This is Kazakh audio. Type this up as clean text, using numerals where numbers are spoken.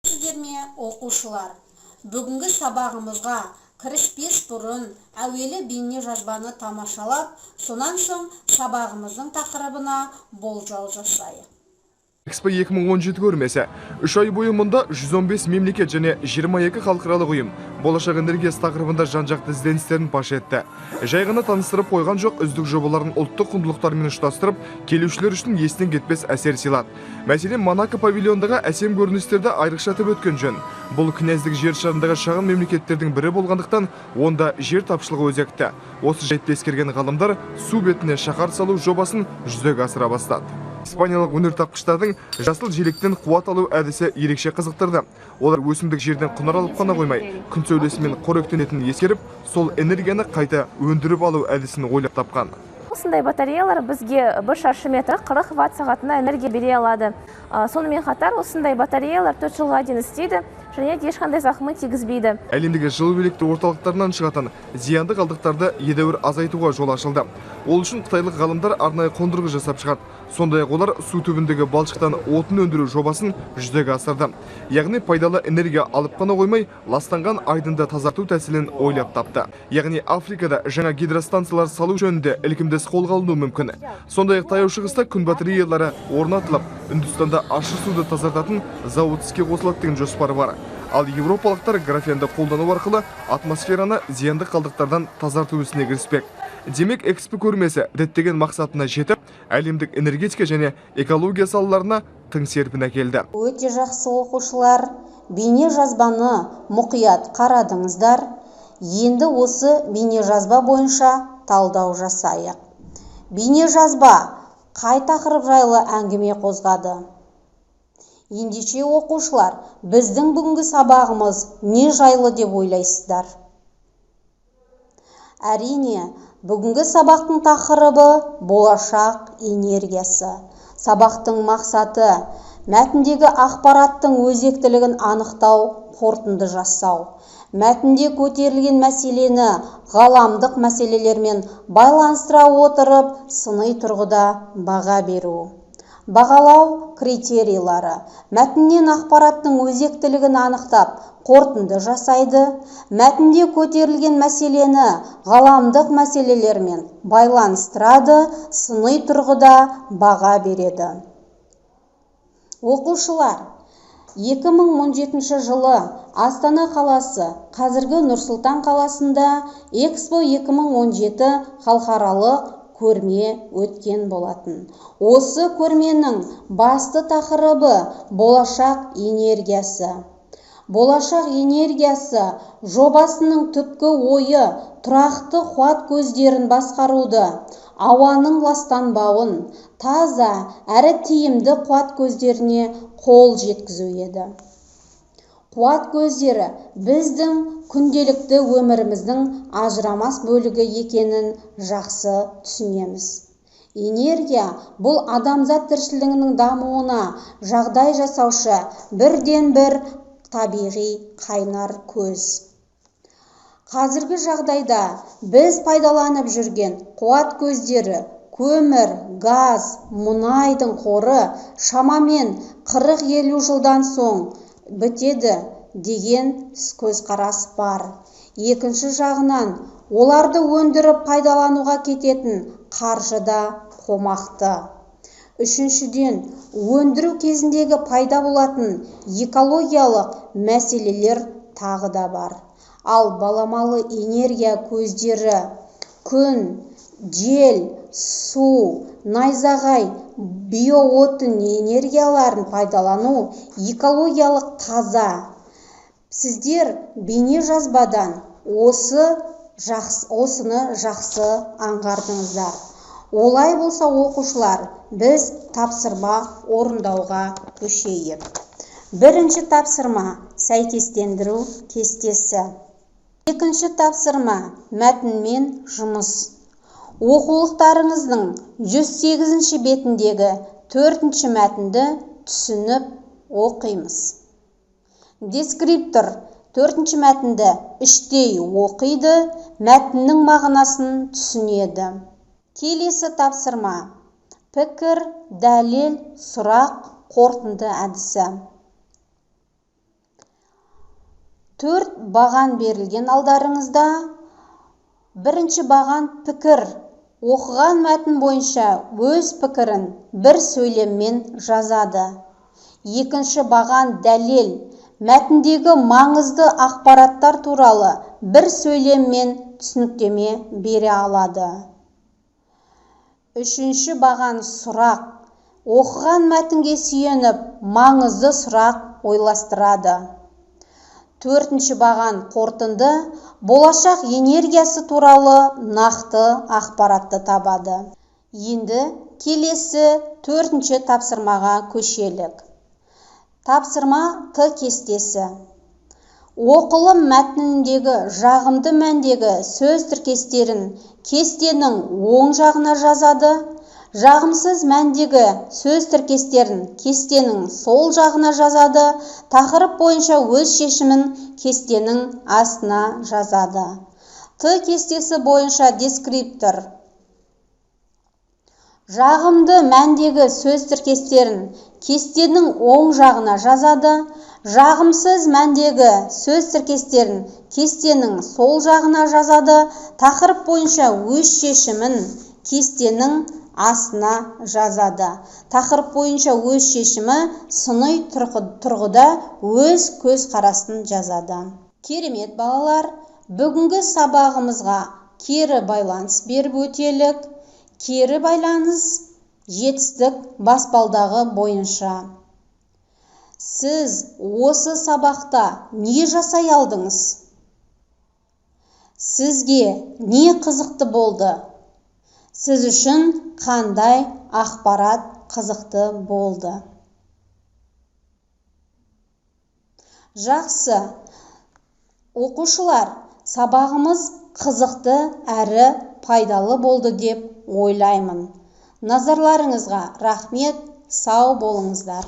Сәлеметсіздер ме, оқушылар? Бүгінгі сабағымызға кіріспес бұрын әуелі бейнежазбаны тамашалап, сонан соң сабағымыздың тақырыбына болжау жасайық. Экспо 2017 көрмесі. 3 ай бойы мұнда 115 мемлекет және 22 халықаралық ұйым болашақ энергиясы тақырыбында жан-жақты ізденістерін паш етті. Жай ғана таныстырып қойған жоқ, үздік жобаларын ұлттық құндылықтармен ұштастырып, келушілер үшін естен кетпес әсер сыйлады. Мәселен, Монако павильондағы әсем көріністерді айрықша атап өткен жөн. Бұл князьдік жер шарындағы шағын мемлекеттердің бірі болғандықтан, онда жер тапшылығы өзекті. Осы жайтты ескерген ғалымдар су бетіне шаһар салу жобасын жүзеге асыра бастады. Испаниялық өнертапқыштардың жасыл желектен қуат алу әдісі ерекше қызықтырды. Олар өсімдік жерден құнар алып қана қоймай, күн сәулесімен қоректенетінін ескеріп, сол энергияны қайта өндіріп алу әдісін ойлап тапқан. Осындай батареялар бізге 1 шаршы метр 40 ватт сағатына энергия бере алады. Сонымен қатар осындай батареялар 4 жылға дейін істейді және де ешқандай зақымын тигізбейді. Әлемдегі жылу электр орталықтарынан шығатын зиянды қалдықтарды едәуір азайтуға жол ашылды. Ол үшін қытайлық ғалымдар арнайы қондырғы жасап шығарды. Сондай-ақ олар су түбіндегі балшықтан отын өндіру жобасын жүзеге асырды. Яғни пайдалы энергия алып қана қоймай, ластанған айдынды тазарту тәсілін ойлап тапты. Яғни Африкада жаңа гидростанциялар салу жөнінде ілкімді іс қолға алынуы мүмкін. Сондай-ақ Таяу Шығыста күн батареялары орнатылып, Үндістанда ащы суды тазартатын зауыт іске қосылады деген жоспар бар. Ал еуропалықтар графенді қолдану арқылы атмосфераны зиянды қалдықтардан тазарту ісіне кіріспек. Демек, Экспо көрмесі діттеген мақсатына жетіп, әлемдік энергетика және экология салаларына тың серпін әкелді. Өте жақсы, оқушылар. Бейнежазбаны мұқият қарадыңыздар. Енді осы бейнежазба бойынша талдау жасайық. Бейнежазба қай тақырып жайлы әңгіме қозғады? Ендеше, оқушылар, біздің бүгінгі сабағымыз не жайлы деп ойлайсыздар? Әрине, бүгінгі сабақтың тақырыбы – болашақ энергиясы. Сабақтың мақсаты – мәтіндегі ақпараттың өзектілігін анықтау, қорытынды жасау, мәтінде көтерілген мәселені ғаламдық мәселелермен байланыстыра отырып, сыни тұрғыда баға беру. Бағалау критерийлері: мәтіннен ақпараттың өзектілігін анықтап, қорытынды жасайды, мәтінде көтерілген мәселені ғаламдық мәселелермен байланыстырады, сыни тұрғыда баға береді. Оқушылар, 2017 жылы Астана қаласы, қазіргі Нұр-Сұлтан қаласында Экспо 2017 халықаралық көрме өткен болатын. Осы көрменің басты тақырыбы – болашақ энергиясы. Болашақ энергиясы жобасының түпкі ойы тұрақты қуат көздерін басқаруды, ауаның ластанбауын, таза әрі тиімді қуат көздеріне қол жеткізу еді. Қуат көздері біздің күнделікті өміріміздің ажырамас бөлігі екенін жақсы түсінеміз. Энергия – бұл адамзат тіршілігінің дамуына жағдай жасаушы бірден-бір табиғи қайнар көз. Қазіргі жағдайда біз пайдаланып жүрген қуат көздері – көмір, газ, мұнайдың қоры шамамен 40-50 жылдан соң бітеді деген көзқарас бар. Екінші жағынан, оларды өндіріп, пайдалануға кететін қаржы да қомақты. Үшіншіден, өндіру кезіндегі пайда болатын экологиялық мәселелер тағы да бар. Ал баламалы энергия көздері – күн, жел, су, найзағай, биоотын энергияларын пайдалану экологиялық таза. Сіздер бейнежазбадан осыны жақсы аңғардыңыздар. Олай болса, оқушылар, біз тапсырма орындауға көшейік. Бірінші тапсырма – сәйкестендіру кестесі. Екінші тапсырма – мәтінмен жұмыс. Оқулықтарыңыздың 108 бетіндегі төртінші мәтінді түсініп оқимыз. Дескриптор төртінші мәтінді іштей оқиды, мәтіннің мағынасын түсінеді. Келесі тапсырма – пікір, дәлел, сұрақ, қорытынды әдісі. 4 баған берілген алдарыңызда. Бірінші баған пікір. Оқыған мәтін бойынша өз пікірін бір сөйлеммен жазады. Екінші баған дәлел. Мәтіндегі маңызды ақпараттар туралы бір сөйлеммен түсініктеме бере алады. Үшінші баған сұрақ. Оқыған мәтінге сүйеніп, маңызды сұрақ ойластырады. Төртінші баған қорытынды. Болашақ энергиясы туралы нақты ақпаратты табады. Енді келесі төртінші тапсырмаға көшелік. Тапсырма Т кестесі. Оқылым мәтініндегі жағымды мәндегі сөз тіркестерін кестенің оң жағына жазады. Жағымсыз мәндегі сөз тіркестерін кестенің сол жағына жазады. Тақырып бойынша өз шешімін кестенің астына жазады. Т кестесі бойынша дескриптор. Жағымды мәндегі сөз тіркестерін кестенің оң жағына жазады. Жағымсыз мәндегі сөз тіркестерін кестенің сол жағына жазады. Тақырып бойынша өз шешімін кестенің астына жазады. Тақырып бойынша өз шешімі сыни тұрғыда өз көзқарасын жазады. Керемет балалар, бүгінгі сабағымызға кері байланыс беріп өтелік. Кері байланыс жетістік баспалдағы бойынша. Сіз осы сабақта не жасай алдыңыз? Сізге не қызықты болды? Сіз үшін қандай ақпарат қызықты болды? Жақсы. Оқушылар, сабағымыз қызықты әрі пайдалы болды деп ойлаймын. Назарларыңызға рахмет, сау болыңыздар.